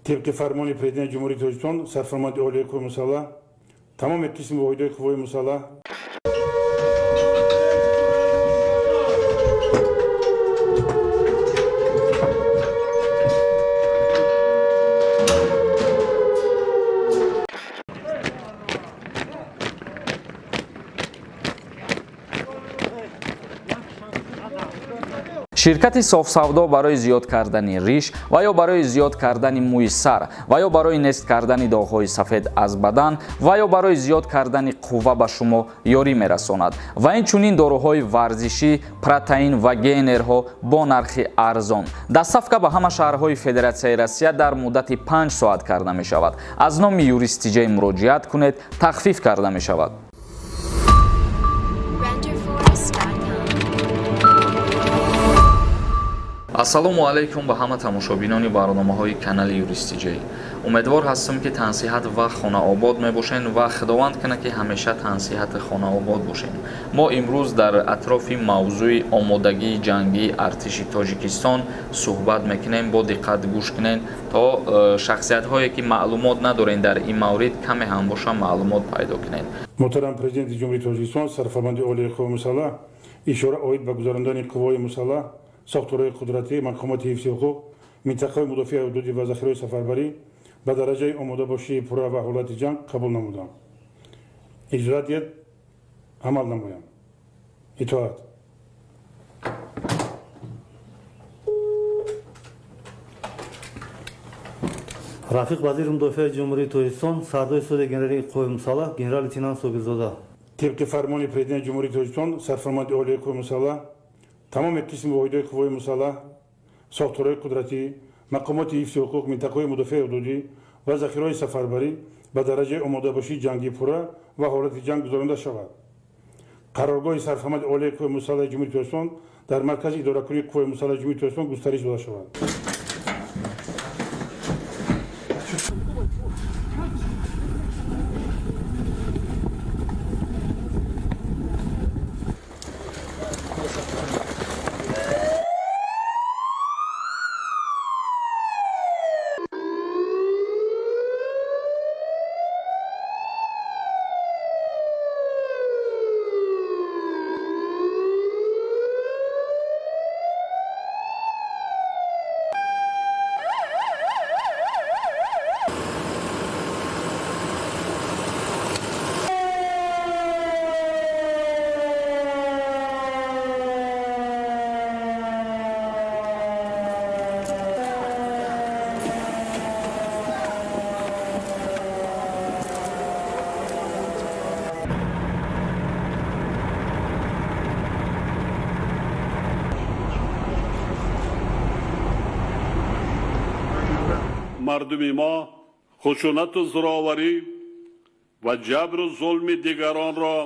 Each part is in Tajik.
Тибқи фармони Президенти Ҷумҳурии Тоҷикистон, Сарфармондеҳи Олии Қувваҳои Мусаллаҳ, тамоми қисми воҳидҳои қувваҳои мусаллаҳ Ширкати Софсавдо барои зиёд кардани риш ва ё барои зиёд кардани мӯи сар ва ё барои нест кардани доғҳои сафед аз бадан ва ё барои зиёд кардани қувва ба шумо ёрӣ мерасонад ва инчунин доруҳои варзишӣ, протеин ва генерҳо бо нархи арзон. Доставка ба ҳама шаҳрҳои Федератсияи Россия дар муддати 5 соат карда мешавад. Аз номи Юрист Тиҷай муроҷиат кунед, тахфиф карда мешавад. Renderforest.com. Ассалому алайкум ба ҳама тамошобинони барномаҳои канали Юрист Тиҷай. Умедвор ҳастам, ки тансиҳат ва хонаобод мебошед ва Худованд кунад, ки ҳамеша тансиҳати хонаобод бошед. Мо имрӯз дар атрофи мавзӯи омодагии ҷангии артиши Тоҷикистон суҳбат мекунем. Бо диққат гӯш кунед, то шахсиятҳое ки маълумот надоред дар ин маврид, каме ҳам боша маълумот пайдо кунед. Муҳтарам Президенти Ҷумҳурии Тоҷикистон, Сарфармондеҳи Олии Қувваҳои Мусаллаҳ, ишора оид ба гузарондани қувваҳои мусаллаҳ, сохторҳои қудратӣ, мақомоти ҳифзи ҳуқуқ, минтақаҳои мудофиаи ҳудудӣ ва захираҳои сафарбарӣ ба дараҷаи омодабошии пурра ва ҳолати ҷанг қабул намудам. Иҷозат диҳед, амал намоям. Итоат. Рафиқ вазири мудофиаи Ҷумҳурии Тоҷикистон, сардори суди генералии қувваҳои мусаллаҳ генерал-лейтенант Собирзода. Тибқи фармони Президенти Ҷумҳурии Тоҷикистон, Сарфармондеҳи Олии Қувваҳои Мусаллаҳ, тамоми қисми воҳидҳои қувваҳои мусаллаҳ, сохторҳои қудратӣ, мақомоти ҳифзи ҳуқуқ, минтақаҳои мудофиаи ҳудудӣ ва захираҳои сафарбарӣ ба дараҷаи омодабошии ҷангии пурра ва ҳолати ҷанг гузаронда шавад. Қароргоҳи Сарфармондеҳи Олии Қувваҳои Мусаллаҳи Ҷумҳурии Тоҷикистон дар маркази идоракунии Қувваҳои Мусаллаҳи Ҷумҳурии Тоҷикистон густариш дода шавад. Мардуми мо хушунату зӯроварӣ ва ҷабру зулми дигаронро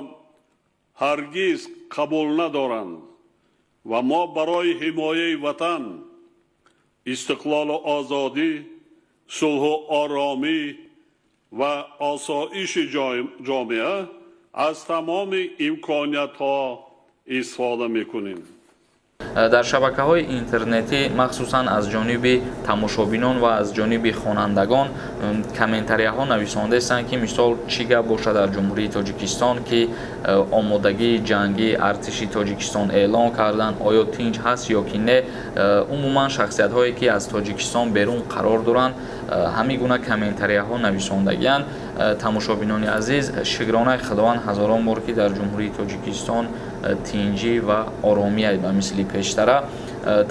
ҳаргиз қабул надоранд ва мо барои ҳимояи ватан, истиқлолу озодӣ, сулҳу оромӣ ва осоиши ҷомеа аз тамоми имкониятҳо истифода мекунем. Дар шабакаҳои интернетӣ, махсусан аз ҷониби тамошобинон ва аз ҷониби хонандагон, комментарияҳо нависондаестанд, ки мисол чӣ гап бошад дар Ҷумҳурии Тоҷикистон, ки омодагии ҷангии артиши Тоҷикистон эълон карданд, оё тинҷ ҳаст ё ки не. Умуман шахсиятҳое ки аз Тоҷикистон берун қарор доранд, ҳамин гуна комментарияҳо нависондагианд. Тамошобинони азиз, шукронаи Худованд ҳазорон бор, ки дар Ҷумҳурии Тоҷикистон тинҷӣ ва оромия ба мисли пештара.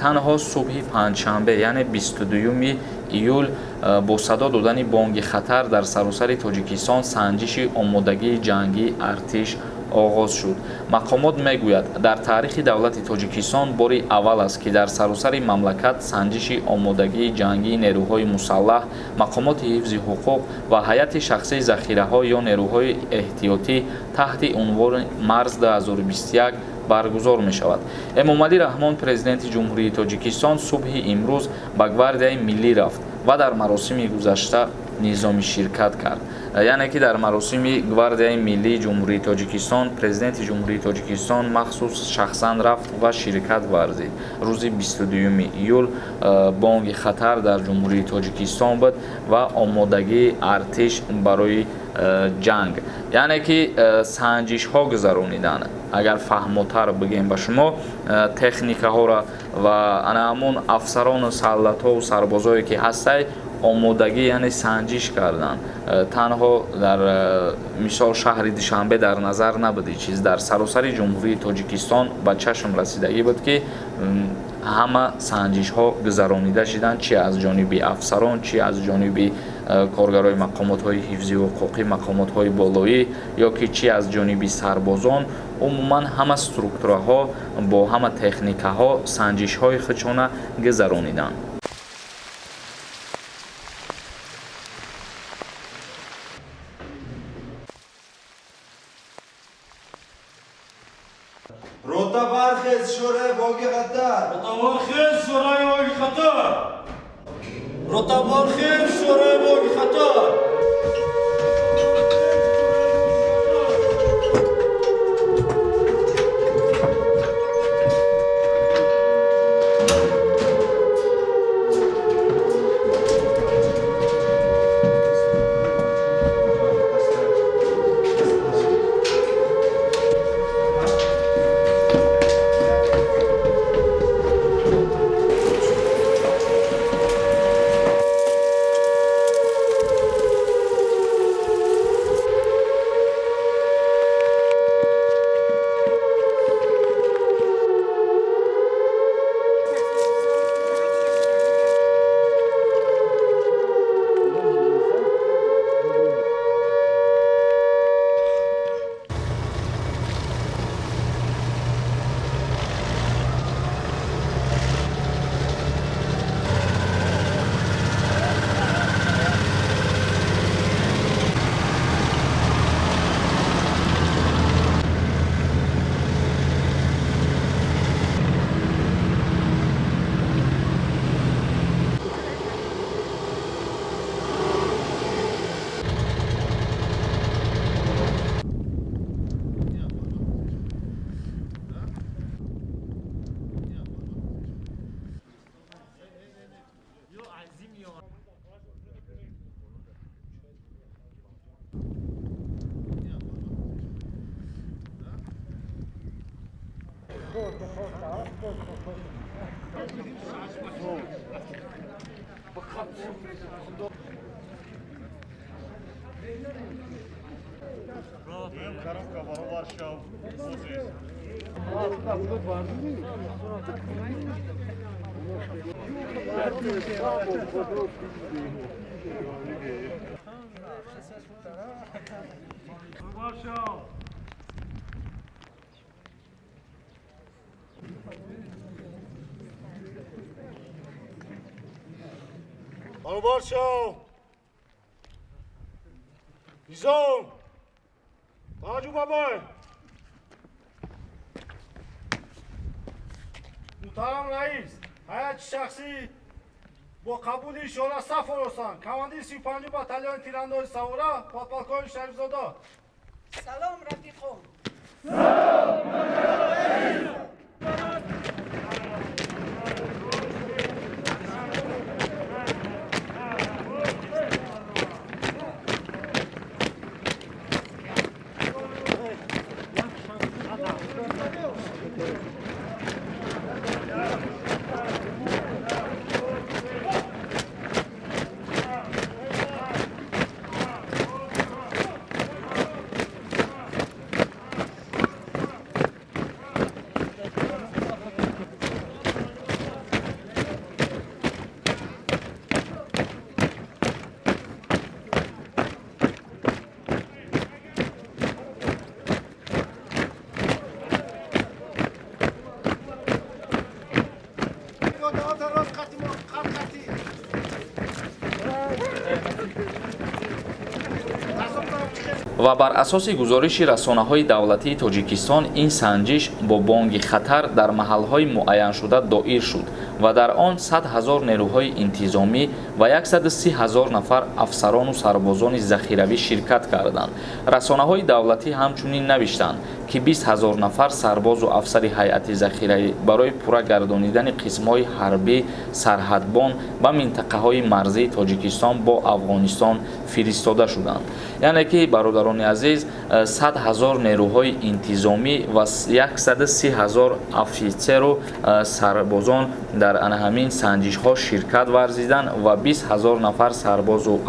Танҳо субҳи панҷшанбе, яъне 22 июл, бо садо додани бонги хатар дар саросари Тоҷикистон санҷиши омодагии ҷангии артиш оғоз шуд. Мақомот мегӯяд, дар таърихи давлати Тоҷикистон бори аввал аст, ки дар саросари мамлакат санҷиши омодагии ҷангии нерӯҳои мусаллаҳ, мақомоти ҳифзи ҳуқуқ ва ҳайати шахсии захираҳо ё нерӯҳои эҳтиётӣ таҳти унвони «Марз 2021» баргузор мешавад. Эмомалӣ Раҳмон, Президенти Ҷумҳурии Тоҷикистон, субҳи имрӯз ба Гвардияи миллӣ рафт ва дар маросими гузашта низомӣ ширкат кард. Яъне ки дар маросими Гвардияи миллии Ҷумҳурии Тоҷикистон Президенти Ҷумҳурии Тоҷикистон махсус шахсан рафт ва ширкат варзид. Рӯзи 22 июл бонги хатар дар Ҷумҳурии Тоҷикистон буд ва омодагии артиш барои ҷанг. Яъне ки санҷишҳо гузарониданд. Агар фаҳмотар бигем ба шумо, техникаҳоро ва ана ҳамун афсарону солдатҳову сарбозое ки ҳастай, омодагӣ, яъне санҷиш карданд. Танҳо дар мисол шаҳри Душанбе дар назар набуд ин чиз, дар саросари Ҷумҳурии Тоҷикистон ба чашм расидагӣ буд, ки ҳама санҷишҳо гузаронида шиданд, чи аз ҷониби афсарон, чи аз ҷониби коргарои мақомотҳои ҳифзи ҳуқуқӣ, мақомотҳои болоӣ, ё ки чи аз ҷониби сарбозон. Умуман ҳама структураҳо бо ҳама техникаҳо санҷишҳои худшона гузарониданд. Рота бархез, шӯраи боги хатар! Рота бархез, шӯраи боги хатар! Рота бархез, шӯраи боги хатар! Баробар шав! Низом! Таваҷҷӯҳ ба бой! Муҳтарам раис, ҳайати шахсӣ бо қабули ишора саф оростанд. Командири 35 батальони тирандози савора подполковник Шарифзода. Салом, рафиқон! Ва бар асоси гузориши расонаҳои давлатии Тоҷикистон, ин санҷиш бо бонги хатар дар маҳалҳои муайяншуда доир шуд. ва дар он 100 ҳазор нерӯҳои интизомӣ ва 130 ҳазор нафар афсарону сарбозони захиравӣ ширкат карданд. Расонаҳои давлатӣ ҳамчунин навиштанд, ки 20 ҳазор нафар сарбозу афсари ҳайати захиравӣ барои пурра гардонидани қисмҳои ҳарбӣ сарҳадбон ба минтақаҳои марзии Тоҷикистон бо Афғонистон фиристода шуданд. Яъне ки, бародарони азиз, 100 ҳазор нерӯҳои интизомӣ ва 130 ҳазор офитсеру сарбозон дар ана ҳамин санҷишҳо ширкат варзиданд ва 20 ҳазор нафар сарбозу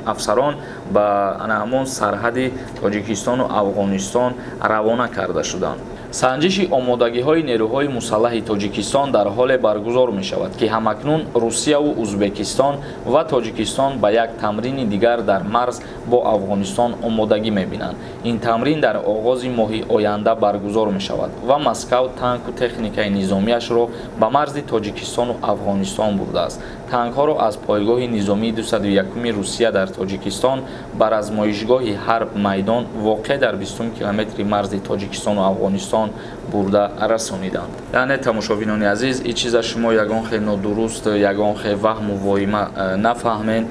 афсарон ба ана ҳамон сарҳади Тоҷикистону Афғонистон равона карда шуданд. Санҷиши омодагиҳои нерӯҳои мусаллаҳи Тоҷикистон дар ҳоле баргузор мешавад, ки ҳамакнун Русияву Узбекистон ва Тоҷикистон ба як тамрини дигар дар марз бо Афғонистон омодагӣ мебинанд. Ин тамрин дар оғози моҳи оянда баргузор мешавад ва Москав танку техникаи низомиашро ба марзи Тоҷикистону Афғонистон бурдааст. Танкҳоро аз пойгоҳи низомии 201-уми Русия дар Тоҷикистон ба размоишгоҳи Ҳарб Майдон, воқеъ дар 20 километри марзи Тоҷикистону Афғонистон, бурда расониданд. Яъне, тамошобинони азиз, ин чиза шумо ягон хел нодуруст, ягон хел ваҳму воҳима нафаҳмед,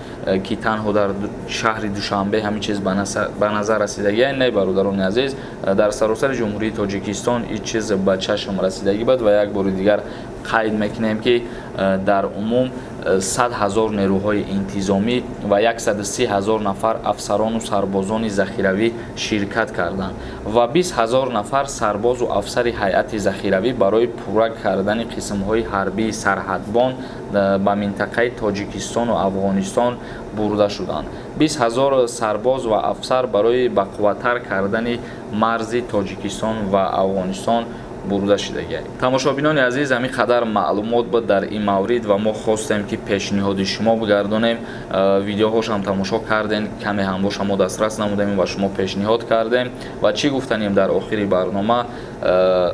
ки танҳо дар шаҳри Душанбе ҳамин чиз ба назар расидагӣ. Не, бародарони азиз, дар саросари Ҷумҳурии Тоҷикистон ин чиз ба чашм расидагӣ буд. Ва як бори дигар қайд мекунем, ки дар умум 100 ҳазор нерӯҳои интизомӣ ва 130 ҳазор нафар афсарону сарбозони захиравӣ ширкат карданд ва 20 ҳазор нафар сарбозу афсари ҳайати захиравӣ барои пурра кардани қисмҳои ҳарбии сарҳадбон ба минтақаи Тоҷикистону Афғонистон бурда шуданд. 20 ҳазор сарбоз ва афсар барои бақувваттар кардани марзи Тоҷикистон ва Афғонистон бурда шудагиай. Тамошобинони азиз, ҳамин қадар маълумот буд дар ин маврид ва мо хостем, ки пешниҳоди шумо бигардонем. Видеоҳошам тамошо кардем, каме ҳам боша мо дастрас намудем ва шумо пешниҳод кардем. Ва чӣ гуфтанем дар охири барнома?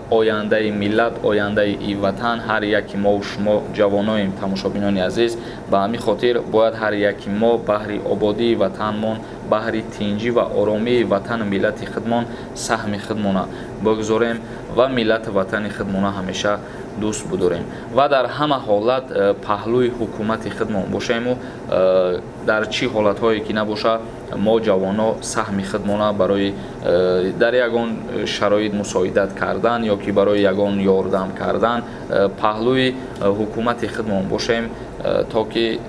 Ояндаи миллат, ояндаи и ватан ҳар яки мову шумо ҷавоноем, тамошобинони азиз. Ба ҳамин хотир бояд ҳар яки мо баҳри ободии ватанмон, баҳри тинҷӣ ва оромии ватану миллати худмон саҳми худмона бигзорем ва миллату ватани худмона ҳамеша дӯст будорем ва дар ҳама ҳолат паҳлӯи ҳукумати худмон бошему дар чӣ ҳолатҳое ки набоша, мо ҷавоно саҳми худмона барои дар ягон шароит мусоидат кардан ё ки барои ягон ёрдам кардан паҳлӯи ҳукумати худмон бошем, то ки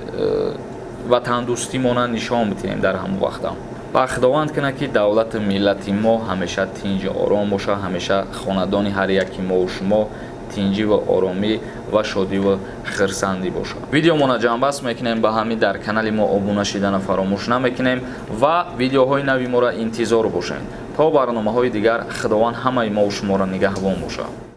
ватандӯстимона нишон бидиҳем дар ҳамон вақта. Ва Худованд кунад, ки давлату миллати мо ҳамеша тинҷу ором бошад, ҳамеша хонадони ҳар яки мову шумо тинҷӣ ва оромӣ ва шодиву хирсандӣ бошад. Видеомона ҷамъбаст мекунем ба ҳамин. Дар канали мо обуна шидана фаромӯш намекунем ва видеоҳои нави моро интизор бошед. То барномаҳои дигар, Худованд ҳамаи мову шуморо нигаҳбон бошад.